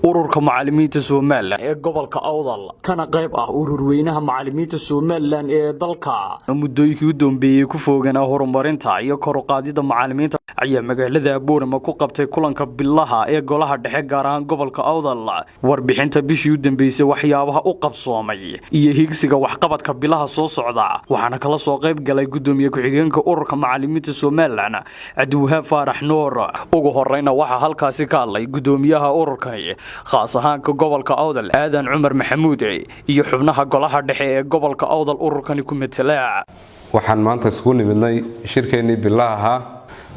Ururka macalimiinta Somaliland ee gobolka Awdal, kana qayb ah ururweynaha macalimiinta Somaliland ee dalka, muddooyinkii u dambeeyey ku fooganaa horumarinta iyo kor u qaadida macalimiinta, ayaa magaalada Boorama ku qabtay kulanka bilaha ee golaha dhexe, gaar ahaan gobolka Awdal. Warbixinta bishii u dambeysay, waxyaabaha u qabsoomay iyo higsiga waxqabadka bilaha soo socda, waxaana kala soo qayb galay gudoomiye ku-xigeenka ururka macalimiinta Somaliland, Cabdiwahaab Faarax Nuur. Ugu horeyna waxaa halkaasi ka hadlay gudoomiyaha ururkani, khaas ahaanka gobolka Awdal, Aadan Cumar Maxamuud, iyo xubnaha golaha dhexe ee gobolka Awdal ururkani ku matala. Waxaan maanta isugu nimidnay shirkeennii bilaha ahaa.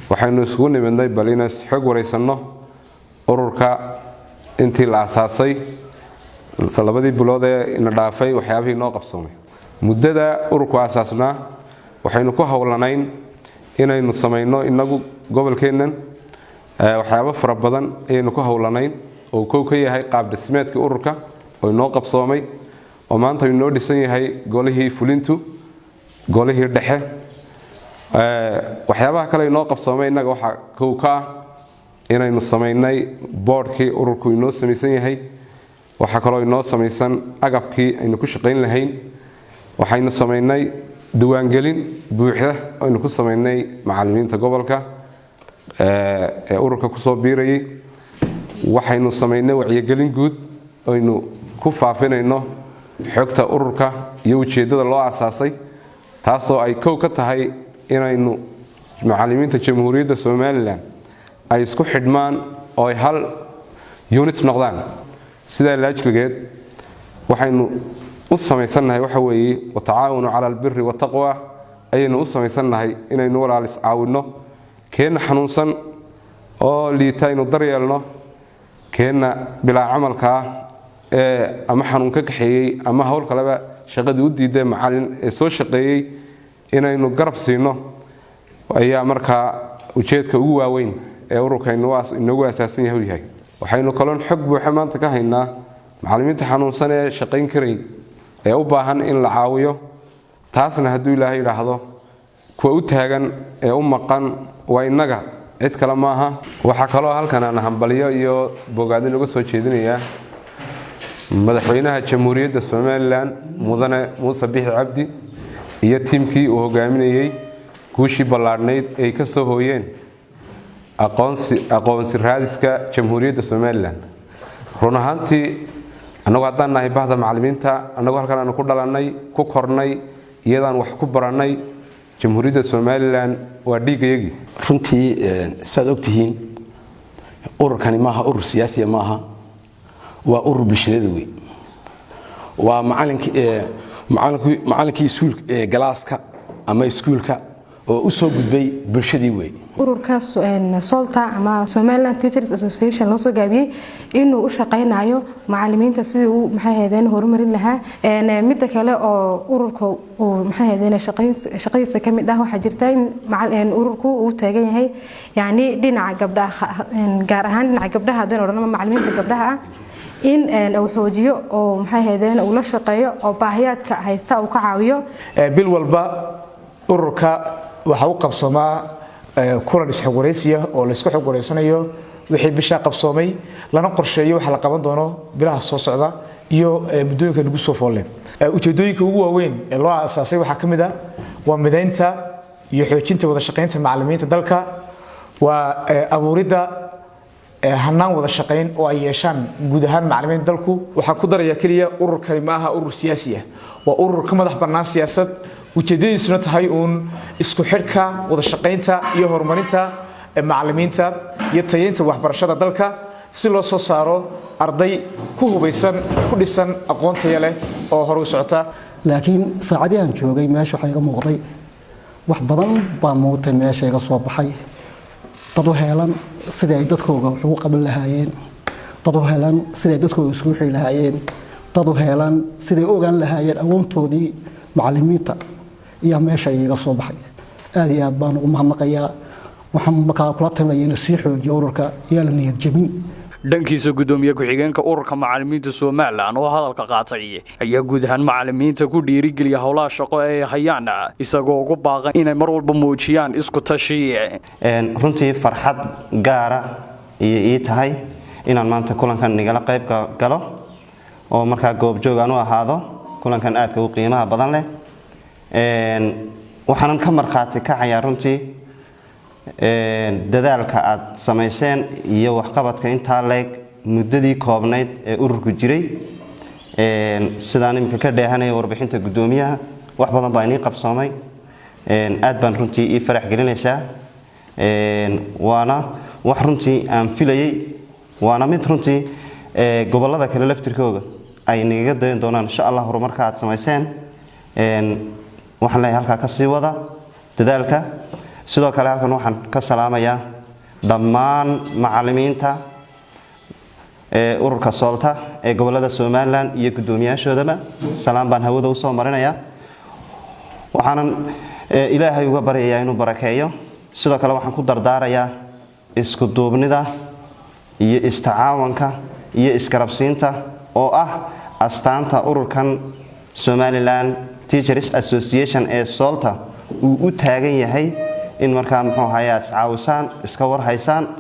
Waxaynu isugu nimidnay bal inaan xog waraysanno ururka intii la asaasay 2dii bilood ee ina dhaafay, waxyaabihii noo qabsoomay. Muddada ururku asaasnaa waxaynu ku howlanayn inaynu samayno inagu gobolkeennan waxyaabo fara badan ayaynu ku howlanayn, oo kow ka yahay qaab dhismeedkii ururka oo inoo qabsoomay, oo maanta inoo dhisan yahay golihii fulintu, golihii dhexe. Waxyaabaha kale inoo qabsoomay innaga waxaa kow ka ah inaynu samaynay boodhkii ururku inoo samaysan yahay. Waxaa kaloo inoo samaysan agabkii aynu ku shaqayn lahayn. Waxaynu samaynay diiwaangelin buuxda aynu ku samaynay macalimiinta gobolka ee ururka kusoo biirayay. Waxaynu samaynay wacyigelin guud aynu ku faafinayno xogta ururka iyo ujeeddada loo asaasay, taasoo ay kow ka tahay inaynu macalimiinta Jamhuuriyadda Somaliland ay isku xidhmaan oo ay hal unit noqdaan. Sidaa laajligeed waxaynu u samaysannahay waxa weeye وتعاونوا على البر والتقوى ayaynu u samaysannahay, inaynu walaal iscaawinno, keenna xanuunsan oo liita aynu daryeelno, keenna bilaa camalka ah ee ama xanuun ka kaxeeyey ama hawl kaleba shaqadii u diiday macalin ee soo shaqeeyey inaynu garab siino ayaa markaa ujeedka ugu waaweyn ee ururka inoogu asaasan yahay u yahay. Waxaynu kaloon xog buuxa maanta ka haynaa macallimiinta xanuunsan ee shaqayn karayn ee u baahan in la caawiyo. Taasna hadduu Ilaahay idhaahdo, kuwa u taagan ee u maqan waa innaga, cid kale maaha. Waxaa kaloo halkan aan hambalyo iyo bogaadin uga soo jeedinayaa Madaxweynaha Jamhuuriyadda Somaliland, Mudane Muuse Bixi Cabdi, iyo tiimkii uu hogaaminayey, guushii ballaadhnayd ay ka soo hooyeen aqoonsi raadiska Jamhuuriyadda Somaliland. Run ahaantii, annagu haddaan nahay bahda macallimiinta, annagu halkan aanu ku dhalannay, ku kornay, iyadaan wax ku barannay, Jamhuuriyadda Somaliland waa dhiiggayagii. Runtii, saad ogtihiin, ururkani maaha urur siyaasiya, maaha, waa urur bulshadeeda wey. Waa macallinkii iskuul galaaska ama iskuulka oo u soo gudbay bulshadii wey. Ururka SOLTA ama Somaliland Teachers Association loo soo gaabiyey inuu u shaqaynayo macalimiinta sidii uu, maxay ahaydeen, horumarin lahaa. Midda kale oo ururka uu, maxay ahaydeen, shaqadiisa ka mid ah, waxaa jirta in ururku uu taagan yahay, yacni, dhinaca gabdhaha, gaar ahaan dhinaca gabdhaha haddaan odhanama macalimiinta gabdhaha ah, in uu xoojiyo oo, maxay ahaydeen, uu la shaqeeyo oo baahiyaadka haysta uu ka caawiyo. Bil walba ururka waxaa u qabsoomaa kulan isxog waraysiya oo laysku xog wareysanayo wixii bishaa qabsoomay, lana qorsheeyo waxa la qaban doono bilaha soo socda iyo muddooyinka nagu soo foolle. Ujeedooyinka ugu waaweyn ee loo aasaasay waxaa ka mid ah waa midaynta iyo xoojinta wada shaqaynta macallimiinta dalka, waa abuuridda hanaan wada shaqayn oo ay yeeshaan guud ahaan macallimiinta dalku. Waxaan ku darayaa keliya, ururkani ma aha urur siyaasi ah, waa urur ka madax bannaan siyaasad, ujeedadiisuna tahay uun isku xidhka, wada shaqaynta iyo horumarinta macallimiinta iyo tayeynta waxbarashada dalka, si loo soo saaro arday ku hubaysan, ku dhisan aqoon taya leh oo hore u socota. Laakiin saacadii aan joogay meesha waxaa iga muuqday wax badan baa muuqtay meesha iga soo baxay: dad u heelan sidii ay dadkooga wax ugu qaban lahaayeen, dad u heelan sidii ay dadkooga isugu xiri lahaayeen, dad u heelan siday u ogaan lahaayeen awoontoodii macallimiinta iyo meesha iga soo baxay. Aad iyo aad baan ugu mahadnaqayaa. Waxaan markaa kula talinaya inuu sii xoojiyo ururka, yaa la niyad jabin. Dhankiisa, gudoomiye ku-xigeenka ururka macalimiinta Somaliland oo hadalka qaatay ayaa guud ahaan macalimiinta ku dhiirigeliya howlaha shaqo ee ay hayaan, isagoo ugu baaqay inay mar walba muujiyaan isku tashi. Runtii farxad gaara iyo ii tahay Inaan maanta kulankan nigala qayb galo oo markaa goobjoog aan u ahaado kulankan aadka u qiimaha badan leh. Waxaanan ka markhaati kacayaa runtii dadaalka aad samayseen iyo waxqabadka intaa leeg muddadii koobnayd ee ururku jiray. Sidaan iminka ka dheehanaya warbixinta guddoomiyaha, wax badan baa inii qabsoomay. Aad baan runtii ii farax gelinaysaa, waana wax runtii aan filayay, waana mid runtii gobollada kale laftirkooga ay nagaga dayan doonaan, insha Allah, horumarka aad samayseen. Waxaan leeyahay, halkaa ka sii wada dadaalka. Sidoo kale halkan waxaan ka salaamayaa dhammaan macalimiinta ururka Soolta ee gobolada Somaliland iyo guddoomiyaashoodaba. Salaam baan hawada usoo marinayaa, waxaanan Ilaahay uga baryayaa inuu barakeeyo. Sidoo kale waxaan ku dardaarayaa isku duubnida iyo istacaawanka iyo isgarabsiinta oo ah astaanta ururkan Somaliland Teachers Association ee Soolta uu u taagan yahay, in markaa muxuu ahaye aad iscaawisaan, iska warhaysaan.